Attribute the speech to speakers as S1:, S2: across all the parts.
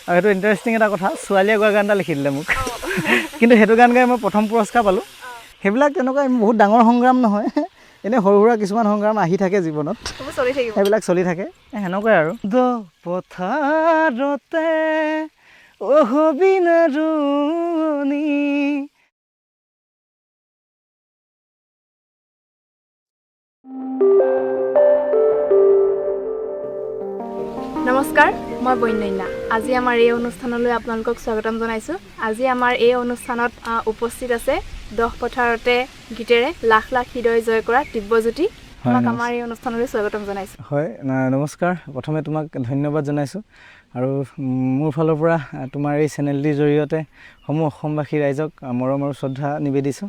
S1: আৰু সেইটো ইণ্টাৰেষ্টিং এটা কথা, ছোৱালীয়ে গোৱা গান এটা লিখি দিলে মোক, কিন্তু সেইটো গান গাই মই প্ৰথম পুৰস্কাৰ পালোঁ। সেইবিলাক তেনেকুৱা বহুত ডাঙৰ সংগ্ৰাম নহয়, এনেই সৰু সুৰা কিছুমান সংগ্ৰাম আহি থাকে জীৱনত,
S2: চলি থাকিব,
S1: সেইবিলাক চলি থাকে, সেনেকুৱাই আৰু। দ পথাৰতে অহবিনা ৰোৱনী।
S2: নমস্কাৰ, মই বন্যন্যা। আজি আমাৰ এই অনুষ্ঠানলৈ আপোনালোকক স্বাগতম জনাইছোঁ। আজি আমাৰ এই অনুষ্ঠানত উপস্থিত আছে দহ পথাৰতে গীতেৰে লাখ লাখ হৃদয় জয় কৰা দিব্যজ্যোতি। তোমাক আমাৰ এই অনুষ্ঠানলৈ স্বাগতম জনাইছোঁ।
S1: হয়, নমস্কাৰ। প্ৰথমে তোমাক ধন্যবাদ জনাইছোঁ আৰু মোৰ ফালৰ পৰা তোমাৰ এই চেনেলটিৰ জৰিয়তে সমূহ অসমবাসী ৰাইজক মৰম আৰু শ্ৰদ্ধা নিবেদিছোঁ।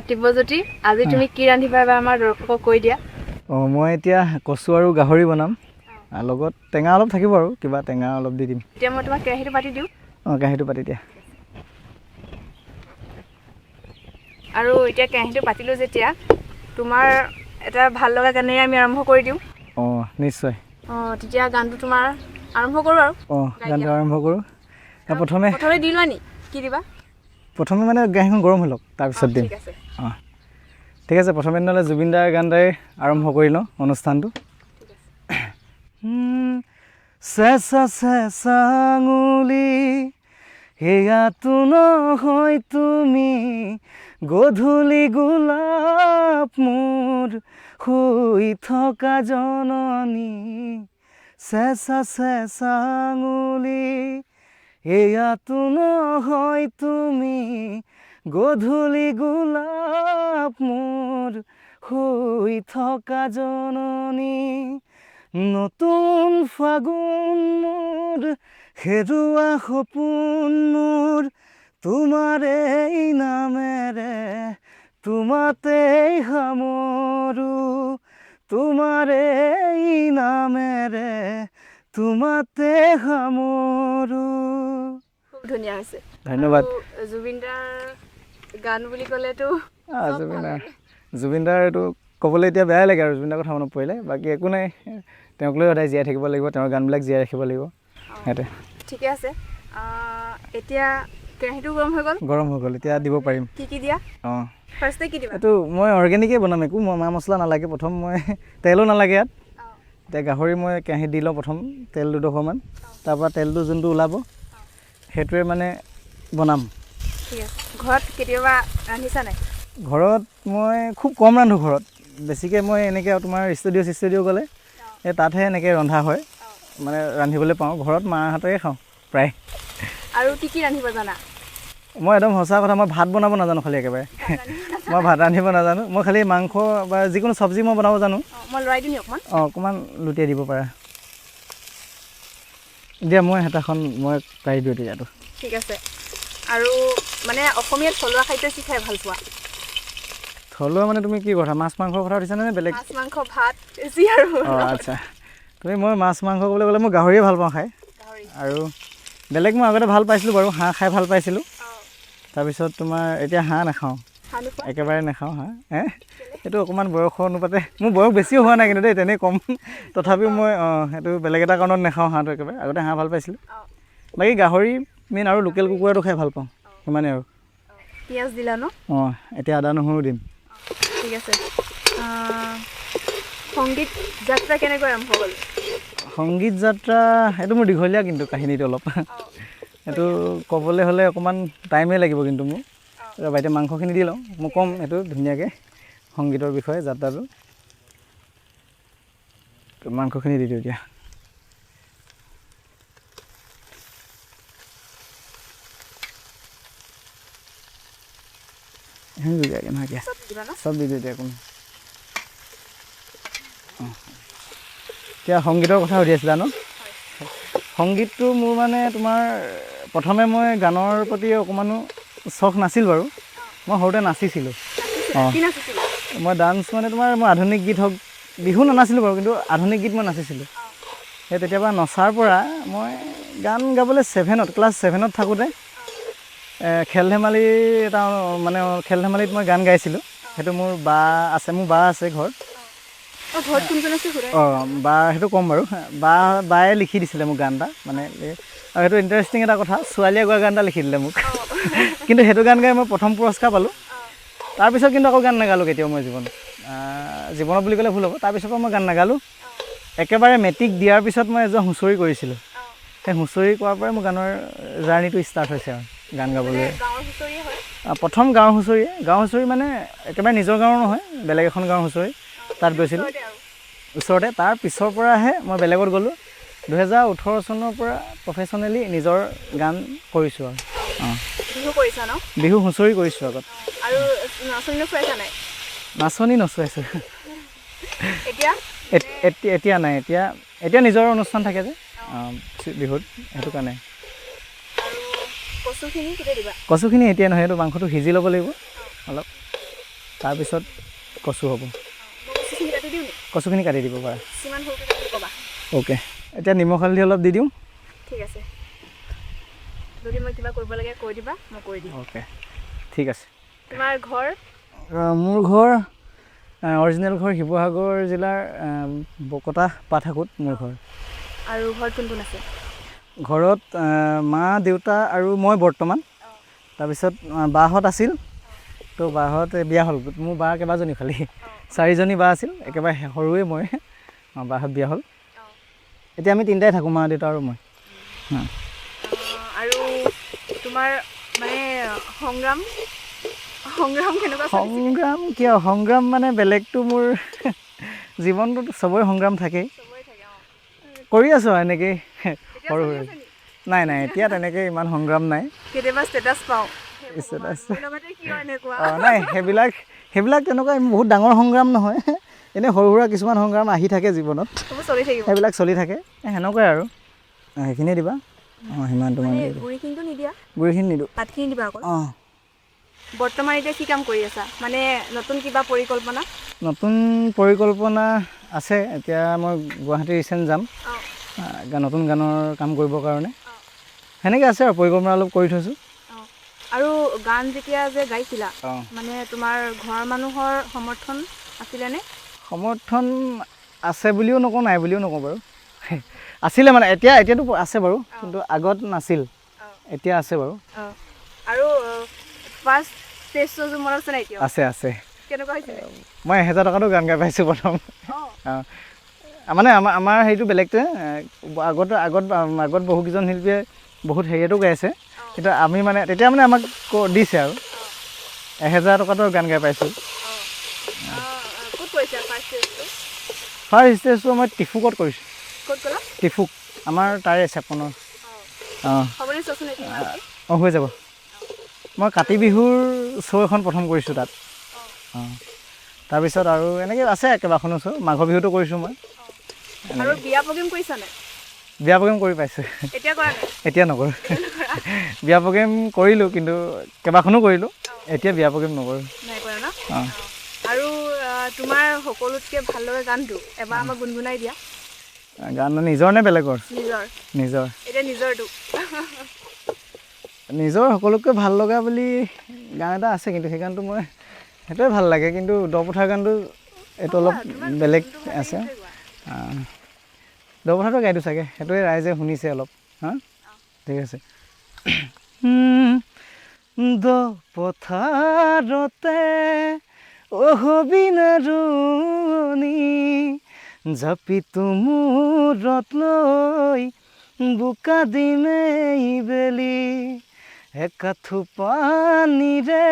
S2: দিব্যজ্যোতি, আজি তুমি কি ৰান্ধিবা এবাৰ আমাৰ দৰ্শকক কৈ দিয়া।
S1: অঁ, মই এতিয়া কচু আৰু গাহৰি বনাম, লগত টেঙা অলপ থাকিব আৰু কিবা টেঙা অলপ দি দিম।
S2: এতিয়া মই তোমাক কেৰাহীটো পাতি দিওঁ।
S1: অঁ, কেৰাহীটো পাতি দিয়া।
S2: আৰু এতিয়া কেৰাহীটো পাতিলোঁ যেতিয়া তোমাৰ এটা ভাল লগা গানেৰে আমি আৰম্ভ কৰি দিওঁ।
S1: অঁ, নিশ্চয়।
S2: অঁ, তেতিয়া গানটো তোমাৰ আৰম্ভ কৰোঁ আৰু।
S1: অঁ, গানটো আৰম্ভ কৰোঁ। প্ৰথমে
S2: প্ৰথমে দি লোৱা নি, কি দিবা?
S1: প্ৰথমে মানে কেৰাহীখন গৰম হৈ লওক, তাৰপিছত দিম।
S2: ঠিক আছে।
S1: অঁ, ঠিক আছে। প্ৰথমে নহ'লে জুবিন দাৰ গান এটাৰে আৰম্ভ কৰি লওঁ অনুষ্ঠানটো। চেঁচা চেঁচা আঙুলি সেয়াতো নহয় তুমি, গধূলি গোলাপ মোৰ শুই থকা জননী। চেঁচা চেঁচা আঙুলি এয়াতো নহয় তুমি, গধূলি গোলাপ মোৰ শুই থকা জননী। নতুন ফাগুন মোৰ হেৰুৱা সপোন মোৰ, তোমাৰ এই নামেৰে তোমাতেই সামৰোঁ, তোমাৰ এই নামেৰে তোমাতে সামৰোঁ।
S2: খুব ধুনীয়া হৈছে,
S1: ধন্যবাদ।
S2: জুবিনদাৰ গান বুলি ক'লেতো
S1: জুবিনদাৰ এইটো ক'বলৈ এতিয়া বেয়াই লাগে আৰু জুবিনদাৰ কথা মনত পৰিলে। বাকী একো নাই, তেওঁক লৈ সদায় জীয়াই থাকিব লাগিব, তেওঁৰ গানবিলাক জীয়াই ৰাখিব লাগিব। সেইটোৱে।
S2: ঠিকে আছে। এতিয়া কেৰাহীটো গৰম হৈ গ'ল।
S1: গৰম হৈ গ'ল, এতিয়া দিব পাৰিম।
S2: কি কি দিয়া?
S1: অঁ,
S2: ফাৰ্ষ্টে কি দিবা?
S1: এইটো মই অৰ্গেনিকেই বনাম, একো মই মা মছলা নালাগে। প্ৰথম মই তেলো নালাগে ইয়াত। এতিয়া গাহৰি মই কেৰাহীত দি লওঁ প্ৰথম তেল দুডোখৰমান, তাৰপৰা তেলটো যোনটো ওলাব সেইটোৱে মানে বনাম।
S2: ঠিক আছে। ঘৰত কেতিয়াবা ৰান্ধিছা নাই?
S1: ঘৰত মই খুব কম ৰান্ধোঁ। ঘৰত বেছিকৈ মই এনেকৈ তোমাৰ ষ্টুডিঅ' চিষ্টুডিঅ' গ'লে এই তাতহে এনেকৈ ৰন্ধা হয়, মানে ৰান্ধিবলৈ পাওঁ। ঘৰত মাৰ হাতেৰে খাওঁ প্ৰায়।
S2: আৰু কি কি ৰান্ধিব জানা?
S1: মই একদম সঁচা কথা, মই ভাত বনাব নাজানো খালি একেবাৰে। মই ভাত ৰান্ধিব নাজানো, মই খালি মাংস বা যিকোনো চব্জি মই বনাব জানো।
S2: মই লৰাই দিম অকণমান।
S1: অঁ, অকণমান লুটিয়াই দিব পাৰা। দিয়া, মই হেতাখন মই পাৰি দিওঁ তেতিয়াতো।
S2: ঠিক আছে। আৰু মানে অসমীয়া থলুৱা খাদ্য কি খাই ভাল পোৱা?
S1: থলুৱা মানে তুমি কি কথা, মাছ মাংসৰ কথা সুধিছা নে বেলেগ?
S2: মাছ মাংস ভাত যি আৰু।
S1: অঁ, আচ্ছা। তুমি মই মাছ মাংস ক'বলৈ গ'লে মই গাহৰিয়ে ভাল পাওঁ খাই। আৰু বেলেগ মই আগতে ভাল পাইছিলোঁ বাৰু, হাঁহ খাই ভাল পাইছিলোঁ। তাৰপিছত তোমাৰ এতিয়া হাঁহ নাখাওঁ, একেবাৰে নাখাওঁ হাঁহ। এইটো অকণমান বয়সৰ অনুপাতে, মোৰ বয়স বেছিও হোৱা নাই কিন্তু দেই, তেনেই কম, তথাপিও মই অঁ সেইটো বেলেগ এটা কাৰণত নাখাওঁ হাঁহটো একেবাৰে। আগতে হাঁহ ভাল পাইছিলোঁ। বাকী গাহৰি মেইন আৰু লোকেল কুকুৰাটো খাই ভাল পাওঁ, সিমানেই আৰু।
S2: পিঁয়াজ দিলা ন?
S1: অঁ, এতিয়া আদা নহৰু দিম।
S2: ঠিক আছে। সংগীত যাত্ৰা কেনেকৈ আৰম্ভ হ'ল?
S1: সংগীত যাত্ৰা এইটো মোৰ দীঘলীয়া কিন্তু কাহিনীটো অলপ, এইটো ক'বলৈ হ'লে অকণমান টাইমেই লাগিব কিন্তু মোৰ। ৰ'বা, এতিয়া মাংসখিনি দি লওঁ, মই ক'ম এইটো ধুনীয়াকৈ সংগীতৰ বিষয়ে যাত্ৰাটো। মাংসখিনি দি দিওঁ এতিয়া। চব দি দিওঁ এতিয়া, একো নহয়। অঁ, এতিয়া সংগীতৰ কথা সুধি আছিলা ন? সংগীতটো মোৰ মানে তোমাৰ প্ৰথমে মই গানৰ প্ৰতি অকণমানো চখ নাছিল বাৰু। মই সৰুতে নাচিছিলোঁ। অঁ, মই ডান্স মানে তোমাৰ মই আধুনিক গীত হওক, বিহু নানাছিলোঁ বাৰু, কিন্তু আধুনিক গীত মই নাচিছিলোঁ। সেই তেতিয়াৰ পৰা নচাৰ পৰা মই গান গাবলৈ ক্লাছ ছেভেনত থাকোঁতে খেল ধেমালি এটা মানে খেল ধেমালিত মই গান গাইছিলোঁ। সেইটো মোৰ বা আছে, মোৰ বা আছে ঘৰত,
S2: অঁ, ঘৰত কোন কোন আছে সোধাই?
S1: অঁ, বা সেইটো ক'ম বাৰু। বায়ে লিখি দিছিলে মোক গান এটা, মানে আৰু সেইটো ইণ্টাৰেষ্টিং এটা কথা, ছোৱালীয়ে গোৱা গান এটা লিখি দিলে মোক। কিন্তু সেইটো গান গাই মই প্ৰথম পুৰস্কাৰ পালোঁ। তাৰপিছত কিন্তু আকৌ গান নাগালোঁ কেতিয়াও মই জীৱনত। জীৱনত বুলি ক'লে ভুল হ'ব, তাৰপিছৰ পৰা মই গান নাগালোঁ। একেবাৰে মেট্ৰিক দিয়াৰ পিছত মই এযোৰা হুঁচৰি কৰিছিলোঁ। সেই হুঁচৰি কৰাৰ পৰাই মোৰ গানৰ জাৰ্ণিটো ষ্টাৰ্ট হৈছে আৰু গান গাবলৈ।
S2: গাঁৱৰ হুঁচৰিয়ে হয়?
S1: প্ৰথম গাঁৱৰ হুঁচৰিয়ে। গাঁৱৰ হুঁচৰি মানে একেবাৰে নিজৰ গাঁৱৰ নহয়, বেলেগ এখন গাঁৱৰ হুঁচৰি, তাত গৈছিলোঁ ওচৰতে। তাৰ পিছৰ পৰাহে মই বেলেগত গ'লোঁ। 2018 চনৰ পৰা প্ৰফেচনেলি নিজৰ গান কৰিছোঁ আৰু। অঁ,
S2: বিহু কৰিছা ন?
S1: বিহু হুঁচৰি কৰিছোঁ আগত।
S2: আৰু নাচনী নচুৱাইছা নাই?
S1: নাচনী নচুৱাইছোঁ।
S2: এতিয়া?
S1: এতিয়া নাই, এতিয়া নিজৰ অনুষ্ঠান থাকে যে বিহুত, সেইটো কাৰণে।
S2: আৰু কচুখিনি কেতিয়া দিবা?
S1: কচুখিনি এতিয়া নহয়, সেইটো মাংসটো সিজি ল'ব লাগিব অলপ, তাৰপিছত কচু হ'ব।
S2: কচুখিনি কাটি দিওঁ নি?
S1: কচুখিনি কাটি দিব পাৰা।
S2: কিমান সৰুকৈ কাটি ক'বা।
S1: অ'কে, এতিয়া নিমখ হালধি অলপ দি দিওঁ।
S2: ঠিক আছে, যদি মই কিবা কৰিব লাগে কৈ দিবা, মই কৰি দিম।
S1: অ'কে, ঠিক আছে।
S2: তোমাৰ ঘৰ?
S1: মোৰ ঘৰ অৰিজিনেল ঘৰ শিৱসাগৰ জিলাৰ বকতা পাঠাকুত মোৰ ঘৰ।
S2: আৰু ঘৰত কোন কোন আছে?
S1: ঘৰত মা, দেউতা আৰু মই বৰ্তমান। তাৰপিছত বাহঁত আছিল, তো বাহঁত বিয়া হ'ল। মোৰ বা কেইবাজনী, খালি চাৰিজনী বা আছিল, একেবাৰে সৰুৱে মই। অঁ, বাহঁত বিয়া হ'ল। এতিয়া আমি তিনিটাই থাকোঁ, মা, দেউতা আৰু মই।
S2: আৰু তোমাৰ মানে সংগ্ৰাম, সংগ্ৰাম কেনেকুৱা চলিছে?
S1: সংগ্ৰাম কিয় সংগ্ৰাম মানে বেলেগটো মোৰ জীৱনটোত চবৰে সংগ্ৰাম থাকেই।
S2: চবৰে থাকে, অঁ।
S1: কৰি আছোঁ আৰু এনেকেই
S2: এতিয়া
S1: সৰু
S2: চলি
S1: সুৰা।
S2: আছে নি?
S1: নাই নাই, এতিয়া তেনেকৈ ইমান সংগ্ৰাম নাই।
S2: কেতিয়াবা ষ্টেটাছ পাওঁ।
S1: ষ্টেটাছ।
S2: মোৰ লগতে কিয় এনেকুৱা?
S1: অঁ, নাই, সেইবিলাক তেনেকুৱা বহুত ডাঙৰ সংগ্ৰাম নহয়, এনেই সৰু সুৰা কিছুমান সংগ্ৰাম আহি থাকে জীৱনত।
S2: সেইবোৰ চলি থাকিব।
S1: সেইবিলাক চলি থাকে, সেনেকুৱাই আৰু। সেইখিনিয়ে দিবা। অঁ, সিমানটো মানে
S2: মানে গুড়িখিনিতো নিদিয়া?
S1: গুড়িখিনি নিদিওঁ।
S2: পাতখিনি দিবা অকল?
S1: অঁ।
S2: বৰ্তমান এতিয়া কি কাম কৰি আছা? মানে নতুন কিবা পৰিকল্পনা?
S1: নতুন পৰিকল্পনা আছে। এতিয়া মই গুৱাহাটী ৰিচেণ্ট যাম, নতুন গানৰ কাম কৰিবৰ কাৰণে। সেনেকৈ আছে আৰু পৰিকল্পনা অলপ কৰি থৈছোঁ।
S2: অঁ, আৰু গান যেতিয়া যে গাইছিলা,
S1: অঁ,
S2: মানে তোমাৰ ঘৰৰ মানুহৰ সমৰ্থন আছিলেনে?
S1: সমৰ্থন আছে বুলিও নকওঁ, নাই বুলিও নকওঁ বাৰু। আছিলে মানে, এতিয়াতো আছে বাৰু, কিন্তু আগত নাছিল, এতিয়া আছে বাৰু।
S2: অঁ, আৰু ফাৰ্ষ্ট ষ্টেজ শ্ব'যোৰ মনত আছে নাই এতিয়াও?
S1: আছে আছে।
S2: কেনেকুৱা হৈছিলে?
S1: মই 1000 টকাতো গান গাই পাইছোঁ প্ৰথম।
S2: অঁ।
S1: অঁ, মানে আমাৰ হেৰিটো বেলেগতে, আগত বহুকেইজন শিল্পীয়ে বহুত হেৰিয়াতো গাইছে, কিন্তু আমি মানে তেতিয়া মানে আমাক দিছে আৰু 1000 টকাতো গান গাই পাইছোঁ।
S2: ক'ত কৰিছা ফাৰ্ষ্ট ষ্টেজটো?
S1: ফাৰ্ষ্ট ষ্টেজটো মই টিফুকত কৰিছোঁ।
S2: ক'ত ক'লা?
S1: টিফুক, আমাৰ তাৰে চেপনৰ। অঁ।
S2: হ'বনে চোৱাচোন এইখিনি ভালকে?
S1: অঁ, হৈ যাব। মই কাতি বিহুৰ শ্ব' এখন প্ৰথম কৰিছোঁ তাত। অঁ, তাৰপিছত আৰু এনেকৈ আছে কেইবাখনো শ্ব'। মাঘৰ বিহুতো কৰিছোঁ মই।
S2: আৰু বিয়া প্ৰগ্ৰেম কৰিছা নাই?
S1: বিয়া প্ৰগ্ৰেম কৰি পাইছোঁ।
S2: এতিয়া কৰা নাই?
S1: এতিয়া নকৰোঁ। বিয়া প্ৰগ্ৰেম কৰিলোঁ, কিন্তু কেইবাখনো কৰিলোঁ, এতিয়া বিয়া প্ৰগ্ৰেম নকৰোঁ।
S2: নাই কৰা ন?
S1: অঁ।
S2: আৰু তোমাৰ সকলোতকৈ ভাল লগা গানটো এবাৰ আমাক গুণগুণাই দিয়া।
S1: গান নিজৰ নে বেলেগৰ?
S2: নিজৰ।
S1: নিজৰ।
S2: এতিয়া নিজৰটো।
S1: নিজৰ সকলোতকৈ ভাল লগা বুলি গান এটা আছে, কিন্তু সেই গানটো মই সেইটোৱে ভাল লাগে, কিন্তু দপথাৰ গানটো এইটো অলপ বেলেগ আছে। দপথাৰটো গাই দিওঁ চাগে, সেইটোৱে ৰাইজে শুনিছে অলপ। হা, ঠিক আছে। দপথাৰতে অহবিনা ৰোৱনী, জাপিটো মূৰত লৈ বোকা দিমে বেলি, একাঠু পানীৰে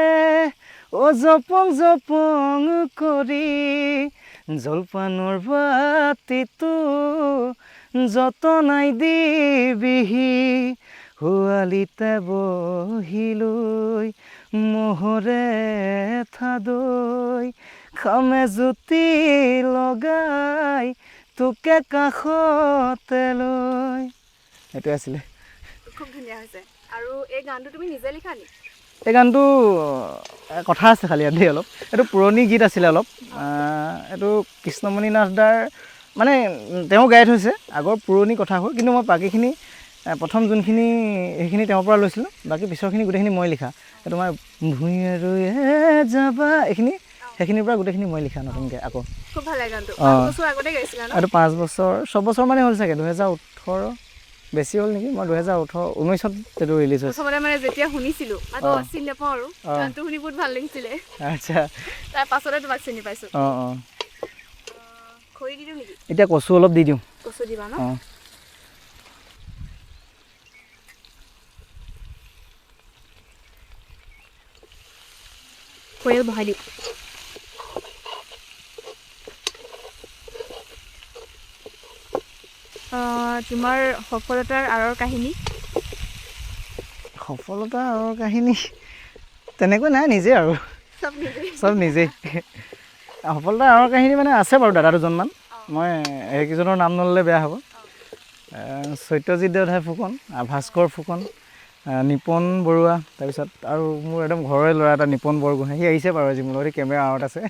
S1: অ জপং জপং কৰি জলপানৰ বাতিটো যতনাই দিবিহি, শোৱালিতে বহিলৈ মোহৰে থাদৈ খামে জুতি লগাই তোকে কাষতে লৈ। সেইটোৱে আছিলে।
S2: খুব ধুনীয়া হৈছে। আৰু এই গানটো তুমি নিজে লিখা নি?
S1: এই গানটো কথা আছে খালি ইয়াত দেই অলপ। এইটো পুৰণি গীত আছিলে অলপ। এইটো কৃষ্ণমণি নাথ দাৰ, মানে তেওঁ গাই থৈছে আগৰ পুৰণি কথাবোৰ, কিন্তু মই বাকীখিনি প্ৰথম যোনখিনি সেইখিনি তেওঁৰ পৰা লৈছিলোঁ, বাকী পিছৰখিনি গোটেইখিনি মই লিখা। এই তোমাৰ ভূঞে ৰুয়ে যাবা এইখিনি সেইখিনিৰ পৰা গোটেইখিনি মই লিখা নতুনকৈ আকৌ।
S2: খুব ভাল লাগে গানটো।
S1: অঁ।
S2: 5 বছৰ আগতে গাইছিলা ন?
S1: আৰু 5 বছৰ 6 বছৰ মানে হ'ল চাগে, 2018 বেছি হ'ল নেকি, মই 2018-19ত সেইটো ৰিলিজ হৈছে।
S2: প্ৰথমতে মানে যেতিয়া শুনিছিলো, মানে চিনি নাপাওঁ আৰু, গানটো শুনি বহুত ভাল লাগিছিলে। তাৰ পাছতে তোমাক চিনি পাইছো।
S1: অঁ অঁ
S2: খৰি দি দিওঁ নেকি?
S1: এতিয়া কচু অলপ দি দিওঁ।
S2: কচু দিবা ন?
S1: অঁ।
S2: খৰি বহাই দিওঁ। তোমাৰ সফলতাৰ আঁৰৰ কাহিনী?
S1: সফলতা আৰু কাহিনী তেনেকৈ নাই, নিজে আৰু।
S2: চব নিজে।
S1: চব নিজেই। সফলতাৰ আঁৰৰ কাহিনী মানে আছে বাৰু দাদা দুজনমান, মই সেইকেইজনৰ নাম নল'লে বেয়া হ'ব। সত্যজিৎ দেওধাই ফুকন, ভাস্কৰ ফুকন, নিপন বৰুৱা, তাৰপিছত আৰু মোৰ একদম ঘৰৰে ল'ৰা এটা নিপন বৰগোহাঁই, সি আহিছে বাৰু আজি মোৰ লগত, সি কেমেৰা আঁৰত আছে,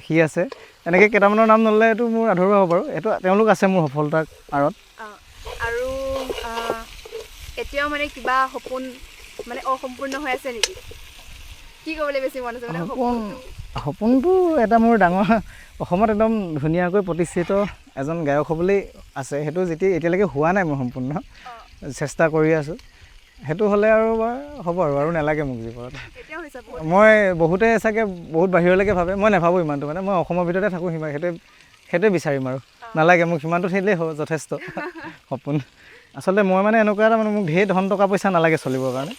S1: সি আছে। এনেকৈ কেইটামানৰ নাম নল'লেতো মোৰ আধৰুৱা হ'ব বাৰু। এইটো তেওঁলোক আছে মোৰ সফলতাৰ আঁৰত।
S2: আৰু এতিয়াও মানে কিবা সপোন মানে অসম্পূৰ্ণ হৈ আছে নেকি? কি কৰিবলৈ বেছি মন আছে মানে?
S1: সপোন, সপোনটো এটা মোৰ ডাঙৰ, অসমত একদম ধুনীয়াকৈ প্ৰতিষ্ঠিত এজন গায়ক হ'বলৈ আছে। সেইটো যেতিয়া এতিয়ালৈকে হোৱা নাই মোৰ সম্পূৰ্ণ, চেষ্টা কৰি আছোঁ। সেইটো হ'লে আৰু হ'ব আৰু, আৰু নালাগে মোক জীৱনত।
S2: এতিয়াও হৈছে বহুত।
S1: মই বহুতে চাগে বহুত বাহিৰলৈকে ভাবে, মই নাভাবোঁ ইমানটো, মানে মই অসমৰ ভিতৰতে থাকোঁ সিমান, সেইটোৱে বিচাৰিম আৰু নালাগে মোক সিমানটো থাকিলেই হ'ব যথেষ্ট সপোন। আচলতে মই মানে এনেকুৱা এটা, মানে মোক ঢেৰ ধন টকা পইচা নালাগে চলিবৰ কাৰণে।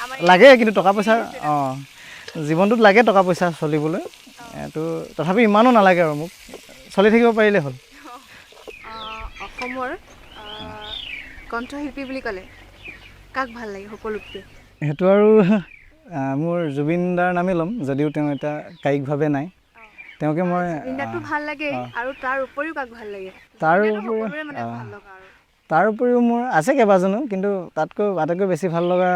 S2: আমাৰ
S1: লাগে কিন্তু টকা পইচা, অঁ, জীৱনটোত লাগে টকা পইচা চলিবলৈ, এইটো তথাপি ইমানো নালাগে আৰু, মোক চলি থাকিব পাৰিলেই হ'ল।
S2: অসমৰ কণ্ঠশিল্পী বুলি ক'লে কাক ভাল লাগে সকলোতকৈ?
S1: সেইটো আৰু মোৰ জুবিন দাৰ নামেই ল'ম, যদিও তেওঁ এতিয়া কায়িকভাৱে নাই। তেওঁকে মই
S2: জুবিন দাকতো ভাল লাগে, আৰু তাৰ উপৰিও কাক ভাল লাগে?
S1: তাৰ
S2: জুবিন দাটো
S1: উপৰিও
S2: সকলোৰে মানে ভাল লগা আৰু।
S1: তাৰ উপৰিও মোৰ আছে কেইবাজনো, কিন্তু তাতকৈ আটাইতকৈ বেছি ভাল লগা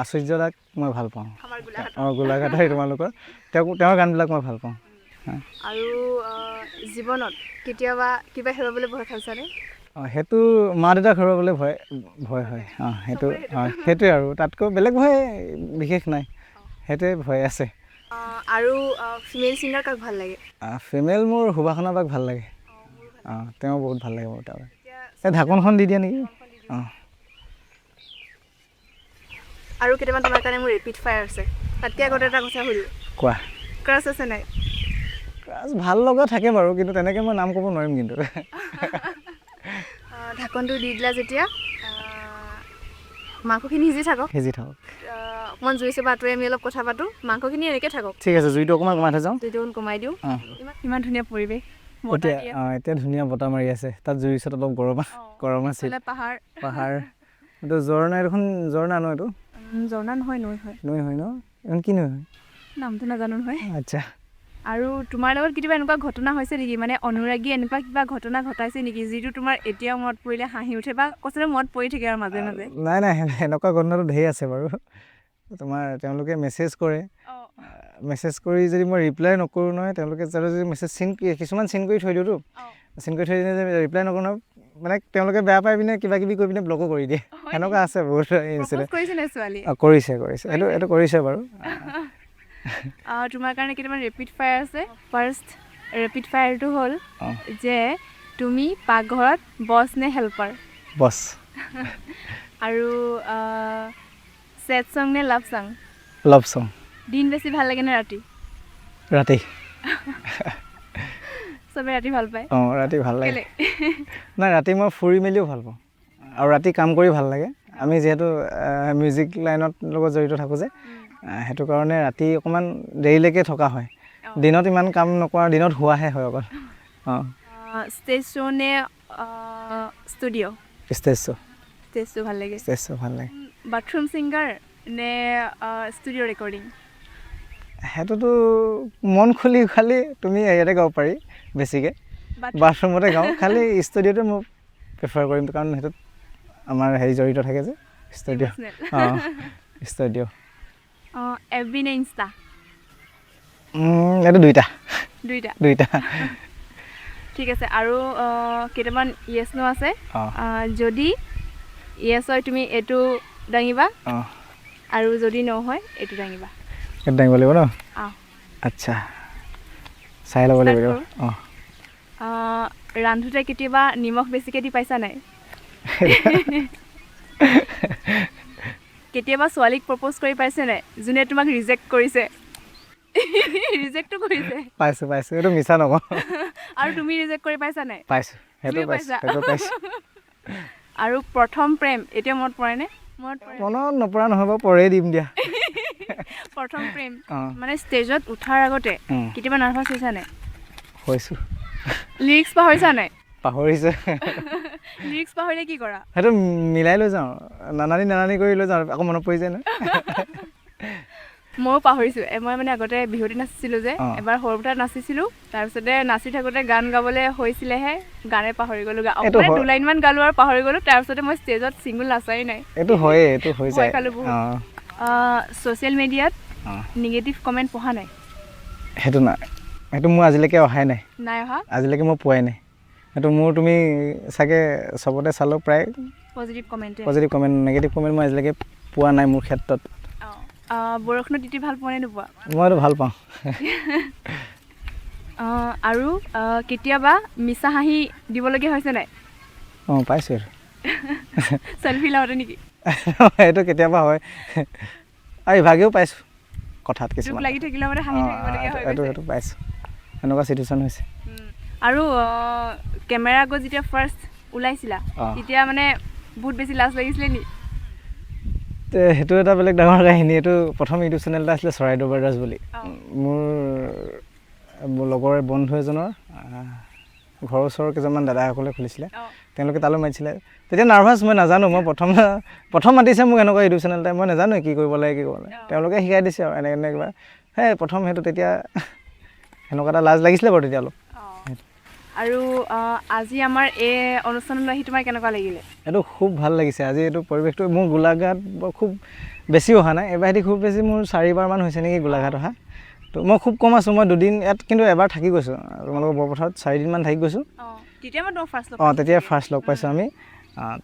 S1: আচুৰ্য দাক মই ভাল পাওঁ।
S2: আমাৰ গোলাঘাট।
S1: অঁ, গোলাঘাটৰ তোমালোকৰ, তেওঁক, তেওঁৰ গানবিলাক মই ভাল পাওঁ।
S2: আৰু জীৱনত কেতিয়াবা কিবা হেৰুৱাবলৈ ভয় খাইছানে?
S1: অঁ, সেইটো মা দেউতাক হেৰুৱাবলৈ ভয় হয়। অঁ, সেইটো, অঁ, সেইটোৱে আৰু, তাতকৈ বেলেগ ভয় বিশেষ নাই, সেইটোৱে ভয় আছে।
S2: আৰু ফিমেল ছিংগাৰ কাক ভাল লাগে?
S1: ফিমেল মোৰ সুবাসনা বাক ভাল লাগে। অঁ, তেওঁ বহুত ভাল লাগে মোৰ। তেওঁ এই ঢাকনখন দি দিয়া নেকি? অঁ।
S2: আৰু কেইটামান তোমাৰ কাৰণে মোৰ ৰেপিড ফায়াৰ আছে। তাতকৈ আগতে এটা কথা সুধো।
S1: কোৱা।
S2: ক্ৰাছ আছে নাই?
S1: ক্ৰাছ ভাল লগা থাকে বাৰু, কিন্তু তেনেকৈ মই নাম ক'ব নোৱাৰিম কিন্তু।
S2: ঢাকনটো দি দিলা যেতিয়া, মাংসখিনি সিজি থাকক।
S1: সিজি থাকক।
S2: অকণমান জুই চুবা আঁতৰি আমি অলপ কথা পাতোঁ, মাংসখিনি এনেকৈ থাকক।
S1: ঠিক আছে, জুইটো অকণমান কমাই থৈ যাওঁ।
S2: জুইটো অকণ কমাই দিওঁ।
S1: অঁ।
S2: ইমান ধুনীয়া পৰিৱেশ, বতাহ
S1: এতিয়া
S2: দি আছে।
S1: অঁ, এতিয়া ধুনীয়া বতাহ মাৰি আছে। তাত জুইৰ ওচৰত অলপ গৰম, গৰম আছিল।
S2: ইফালে পাহাৰ।
S1: পাহাৰ, এইটো ঝৰ্ণা, এইখন ঝৰ্ণা ন এইটো?
S2: ঝৰ্ণা নহয়, নৈ হয়।
S1: নৈ হয় ন? এইখন কি নৈ হয়?
S2: নামটো নাজানো নহয়।
S1: আচ্ছা।
S2: আৰু তোমাৰ লগত কেতিয়াবা এনেকুৱা ঘটনা হৈছে নেকি, মানে অনুৰাগী এনেকুৱা কিবা ঘটনা ঘটাইছে নেকি যিটো তোমাৰ এতিয়াও মনত পৰিলে হাঁহি উঠে বা কথাটো মনত পৰি থাকে আৰু মাজে মাজে?
S1: নাই নাই, সেনেকুৱা ঘটনাটো ঢেৰ আছে বাৰু। তোমাৰ তেওঁলোকে মেছেজ কৰে, মেছেজ কৰি যদি মই ৰিপ্লাই নকৰোঁ নহয়, তেওঁলোকে যদি মেছেজ চিন, কিছুমান চিন কৰি থৈ দিওঁতো, চিন কৰি থৈ দিলে যে ৰিপ্লাই নকৰোঁ নহয়, মানে তেওঁলোকে বেয়া পাই পিনে কিবা কিবি কৰি পিনে ব্লকো কৰি দিয়ে। সেনেকুৱা আছে বহুত ইনচিডেণ্ট।
S2: কৰিছে নে ছোৱালী?
S1: অঁ, কৰিছে কৰিছে, এইটো কৰিছে বাৰু।
S2: তোমাৰ কাৰণে কেইটামান ৰেপিড ফায়াৰ আছে। ফাৰ্ষ্ট ৰেপিড ফায়াৰটো হ'ল যে তুমি পাকঘৰত বছ নে হেল্পাৰ?
S1: বছ।
S2: আৰু ছেড ছং নে লাভ ছং?
S1: লাভ ছং।
S2: দিন বেছি ভাল লাগে নে ৰাতি?
S1: ৰাতি।
S2: চবে ৰাতি ভাল পায়।
S1: অঁ, ৰাতি ভাল লাগে। নাই, ৰাতি মই ফুৰি মেলিও ভাল পাওঁ আৰু ৰাতি কাম কৰি ভাল লাগে। আমি যিহেতু মিউজিক লাইনত লগত জড়িত থাকোঁ যে, সেইটো কাৰণে ৰাতি অকণমান দেৰিলৈকে থকা হয়। দিনত ইমান কাম নকৰা, দিনত শোৱাহে হয় অকল। অঁ।
S2: ষ্টেজ শ্ব' নে studio'?
S1: Stage show'.
S2: Stage show' ভাল লাগে?
S1: ষ্টেজ শ্ব' ভাল লাগে।
S2: বাথৰুম ছিংগাৰ নে ষ্টুডিঅ' ৰেকৰ্ডিং?
S1: সেইটোতো মন খুলি খালি তুমি হেৰিয়াতে গাব পাৰি, বেছিকৈ বাথৰুমতে গাওঁ। খালি ষ্টুডিঅ'টো মই প্ৰিফাৰ কৰিম, কাৰণ সেইটোত আমাৰ হেৰি জড়িত থাকে যে ষ্টুডিঅ'। অঁ, ষ্টুডিঅ'।
S2: অঁ, এফ বি নে ইনষ্টা?
S1: এইটো দুইটা।
S2: দুইটা।
S1: দুইটা।
S2: ঠিক আছে। আৰু কেইটামান য়েছ ন আছে। যদি য়েছ হয় তুমি এইটো দাঙিবা, আৰু যদি ন হয় এইটো দাঙিবা।
S1: এইটো দাঙিব লাগিব ন?
S2: অঁ।
S1: আচ্ছা। চাই ল'ব
S2: Start
S1: লাগিব।
S2: কৰোঁ?
S1: অঁ।
S2: ৰান্ধোতে কেতিয়াবা নিমখ বেছিকৈ দি পাইছা নাই? কেতিয়াবা ছোৱালীক প্ৰপ'জ কৰি পাইছে নাই, যোনে তোমাক ৰিজেক্ট কৰিছে? ৰিজেক্টো কৰিছে?
S1: পাইছোঁ পাইছোঁ, এইটো মিছা নকওঁ।
S2: আৰু তুমি ৰিজেক্ট কৰি পাইছা নাই?
S1: পাইছোঁ, সেইটো।
S2: তুমিও
S1: পাইছোঁ।
S2: পাইছা?
S1: সেইটো পাইছোঁ।
S2: আৰু প্ৰথম প্ৰেম এতিয়া মনত পৰেনে? মনত পৰে?
S1: মনত নপৰা নহয় বাৰু, পৰেই দিম দিয়া।
S2: প্ৰথম প্ৰেম।
S1: অঁ।
S2: মানে ষ্টেজত উঠাৰ আগতে কেতিয়াবা নাৰ্ভাছ হৈছা নাই?
S1: হৈছোঁ।
S2: লিৰিক্স পাহৰিছা নাই?
S1: পাহৰিছোঁ।
S2: লিৰিক্স পাহৰিলে কি কৰা?
S1: সেইটো মিলাই লৈ যাওঁ, নানানি নানানি কৰি লৈ যাওঁ, আকৌ মনত পৰি যায় নহয়।
S2: ময়ো পাহৰিছোঁ। মই মানে আগতে বিহুতে নাচিছিলোঁ যে। এবাৰ সৰুপথাৰত নাচিছিলোঁ, তাৰপিছতে নাচি থাকোঁতে গান গাবলৈ হৈছিলেহে, গানে পাহৰি গ'লোঁ।
S1: এইটো
S2: মানে
S1: হয়।
S2: দুলাইনমান গালোঁ আৰু পাহৰি গ'লোঁ। তাৰপিছতে মই ষ্টেজত ছিংগল নাচাই নাই।
S1: এইটো হয়েই, এইটো হৈ
S2: ভয়
S1: যায়।
S2: খালোঁ বহুত। ছ'চিয়েল মিডিয়াত নিগেটিভ কমেণ্ট পঢ়া নাই?
S1: সেইটো নাই, সেইটো মোৰ আজিলৈকে অহাই নাই।
S2: নাই অহা?
S1: আজিলৈকে মই পোৱাই নাই সেইটো। মোৰ তুমি চাগে চবতে চালেও প্ৰায়
S2: পজিটিভ কমেণ্টে।
S1: পজিটিভ কমেণ্ট, নিগেটিভ কমেণ্ট মই আজিলৈকে পোৱা নাই মোৰ ক্ষেত্ৰত।
S2: অঁ, বৰষুণত তিতি ভাল পোৱা নে নোপোৱা?
S1: মই এইটো ভাল পাওঁ।
S2: আৰু কেতিয়াবা মিছা হাঁহি দিবলগীয়া হৈছে নাই?
S1: অঁ, পাইছোঁ এইটো।
S2: চেলফি লওঁতে নেকি?
S1: সেইটো কেতিয়াবা হয়, আৰু ইভাগেও পাইছোঁ কথাত
S2: দুখ
S1: কিছুমান।
S2: লাগি থাকিলেও মানে হাঁহি
S1: অঁ,
S2: থাকিবলগীয়া হৈ
S1: এইটো
S2: গৈছে।
S1: সেইটো পাইছোঁ, এনেকুৱা চিটুৱেশ্যন হৈছে।
S2: আৰু কেমেৰা আগত যেতিয়া ফাৰ্ষ্ট ওলাইছিলা, তেতিয়া মানে বহুত বেছি লাজ লাগিছিলে নি?
S1: তে সেইটো এটা বেলেগ ডাঙৰ কাহিনী। এইটো প্ৰথম ইউটিউব চেনেল এটা আছিলে চৰাইদেউ ব্ৰাদাৰ্ছ বুলি। মোৰ মোৰ লগৰ বন্ধু এজনৰ ঘৰৰ ওচৰৰ কেইজনমান দাদাসকলে খুলিছিলে। তেওঁলোকে তালৈ মাতিছিলে। তেতিয়া নাৰ্ভাছ, মই নাজানো। মই প্ৰথম প্ৰথম মাতিছে মোক এনেকুৱা ইউটিউব চেনেল এটা, মই নাজানো কি কৰিব লাগে, কি কৰিব লাগে। তেওঁলোকে শিকাই দিছে আৰু এনেকৈ এনেকৈ কিবা। সেই প্ৰথম সেইটো তেতিয়া সেনেকুৱা এটা লাজ লাগিছিলে বাৰু তেতিয়া অলপ।
S2: আৰু আজি আমাৰ এই অনুষ্ঠানলৈ আহি তোমাৰ কেনেকুৱা লাগিলে?
S1: এইটো খুব ভাল লাগিছে আজি এইটো পৰিৱেশটো। মোৰ গোলাঘাট বৰ খুব বেছি অহা নাই এবাৰ সিহঁতি, খুব বেছি মোৰ চাৰিবাৰমান হৈছে নেকি গোলাঘাট অহা। তো মই খুব কম আছোঁ, মই দুদিন ইয়াত, কিন্তু এবাৰ থাকি গৈছোঁ তোমালোকৰ বৰপথাৰত, 4 দিনমান থাকি গৈছোঁ।
S2: অঁ, তেতিয়া মই তোমাক ফাৰ্ষ্ট লগ
S1: অঁ, তেতিয়া ফাৰ্ষ্ট লগ পাইছোঁ আমি।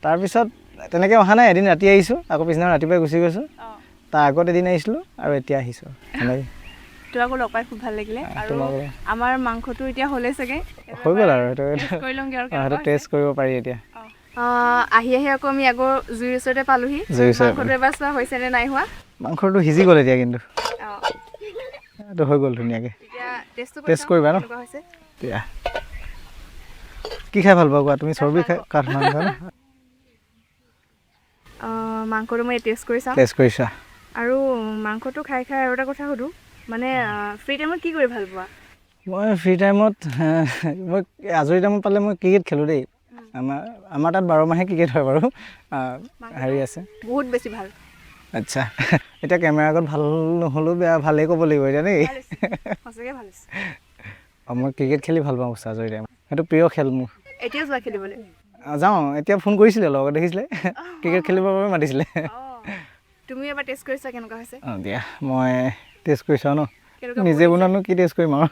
S1: তাৰপিছত তেনেকৈ অহা নাই। এদিন ৰাতি আহিছোঁ, আকৌ পিছদিনা ৰাতিপুৱাই গুচি গৈছোঁ। তাৰ আগত এদিন আহিছিলোঁ আৰু এতিয়া আহিছোঁ তেনেকৈ।
S2: তোমাকো লগ পাই খুব ভাল লাগিলে। আৰু
S1: তোমাকো।
S2: আমাৰ মাংসটো এতিয়া হ'লেই চাগে।
S1: হৈ গ'ল আৰু সেইটো।
S2: টেষ্ট কৰি লওঁগৈ আৰু
S1: অঁ, সেইটো
S2: কেনেকুৱা হৈছে।
S1: টেষ্ট কৰিব পাৰি এতিয়া।
S2: আহি আহি আকৌ আমি আকৌ জুইৰ ওচৰতে পালোহি।
S1: জুইৰ ওচৰতে।
S2: মাংসটো এবাৰ চোৱা হৈছে নে নাই হোৱা।
S1: মাংসটো সিজি গ'ল এতিয়া কিন্তু। এইটো হৈ গ'ল ধুনীয়াকৈ।
S2: এতিয়া টেষ্টটো
S1: টেষ্ট কৰিবা ন?
S2: কেনেকুৱা হৈছে।
S1: দিয়া, কি খাই ভাল পোৱা কোৱা তুমি? চৰ্বি খাই কাঠ মাংস ন?
S2: মাংসটো মই টেষ্ট কৰি চাওঁ।
S1: টেষ্ট কৰিছা।
S2: আৰু মাংসটো খাই খাই আৰু এটা কথা সুধোঁ, মানে ফ্ৰী টাইমত কি কৰি ভাল পোৱা?
S1: মই ফ্ৰী টাইমত, মই আজৰি টাইমত পালে মই ক্ৰিকেট খেলোঁ দেই। আমাৰ আমাৰ তাত 12 মাহে ক্ৰিকেট হয় বাৰু। হেৰি আছে।
S2: বহুত বেছি ভাল।
S1: আচ্ছা, এতিয়া কেমেৰা আগত ভাল নহ'লেও বেয়া ভালেই ক'ব লাগিব এতিয়া দেই।
S2: ভাল হৈছে, সঁচাকৈ ভাল হৈছে।
S1: অঁ, মই ক্ৰিকেট খেলি ভাল পাওঁ আজৰি টাইমত, সেইটো প্ৰিয় খেল মোৰ।
S2: এতিয়া যোৱা খেলিবলৈ?
S1: যাওঁ। এতিয়া ফোন কৰিছিলে লগত দেখিছিলে, ক্ৰিকেট খেলিবৰ বাবে মাতিছিলে।
S2: অঁ, তুমি এবাৰ টেষ্ট কৰিছা কেনেকুৱা হৈছে?
S1: অঁ, দিয়া, মই টেষ্ট কৰি চাওঁ ন।
S2: কেনেকুৱা
S1: নিজে
S2: পৰিছে?
S1: বনানো কি টেষ্ট কৰিম আৰু।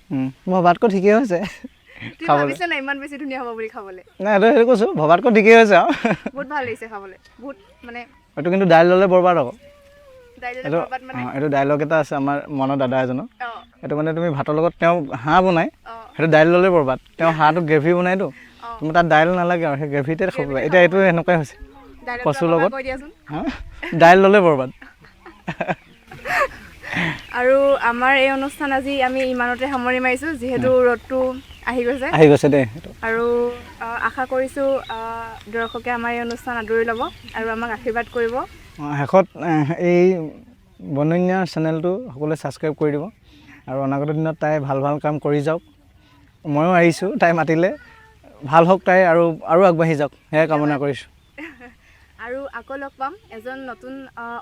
S1: মই ভবাতকৈ ঠিকেই হৈছে
S2: তুমি
S1: খাবলৈ।
S2: ভাবিছা নাই ইমান বেছি ধুনীয়া হ'ব বুলি খাবলৈ?
S1: নাই, এইটো সেইটো কৈছোঁ, ভবাতকৈ ঠিকেই হৈছে আৰু।
S2: বহুত ভাল লাগিছে খাবলৈ, বহুত মানে।
S1: এইটো কিন্তু দাইল ল'লে বৰবাদ আকৌ।
S2: দাইল
S1: এইটো
S2: বৰবাদ মানে?
S1: অঁ, এইটো ডাইলগ এটা আছে আমাৰ মনৰ দাদা এজনৰ। এইটো মানে তুমি ভাতৰ লগত তেওঁ হাঁহ বনায়। সেইটো দাইল ল'লে বৰবাদ। তেওঁ হাঁহটো গ্ৰেভি বনায়তো, তুমি তাত দাইল নালাগে আৰু সেই গ্ৰেভিতে খাব পাৰা। এতিয়া এইটো সেনেকুৱাই হৈছে।
S2: ডাইলগটো
S1: কচুৰ
S2: আকৌ এবাৰ
S1: লগত।
S2: কৈ দিয়াচোন।
S1: হা, দাইল ল'লে বৰবাদ।
S2: আৰু আমাৰ এই অনুষ্ঠান আজি আমি ইমানতে সামৰণি মাৰিছোঁ, যিহেতু ৰ'দটো আহি গৈছে।
S1: আহি গৈছে দেই সেইটো।
S2: আৰু আশা কৰিছোঁ দৰ্শকে আমাৰ এই অনুষ্ঠান আদৰি ল'ব আৰু আমাক আশীৰ্বাদ কৰিব।
S1: শেষত এই বনন্যাৰ চেনেলটো সকলোৱে ছাবস্ক্ৰাইব কৰি দিব আৰু অনাগত দিনত তাই ভাল ভাল কাম কৰি যাওক। ময়ো আহিছোঁ, তাই মাতিলে। ভাল হওক তাই আৰু আৰু আগবাঢ়ি যাওক, সেয়াই কামনা কৰিছোঁ।
S2: আৰু আকৌ লগ পাম এজন নতুন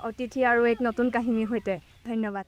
S2: অতিথি আৰু এক নতুন কাহিনীৰ সৈতে। ধন্যবাদ।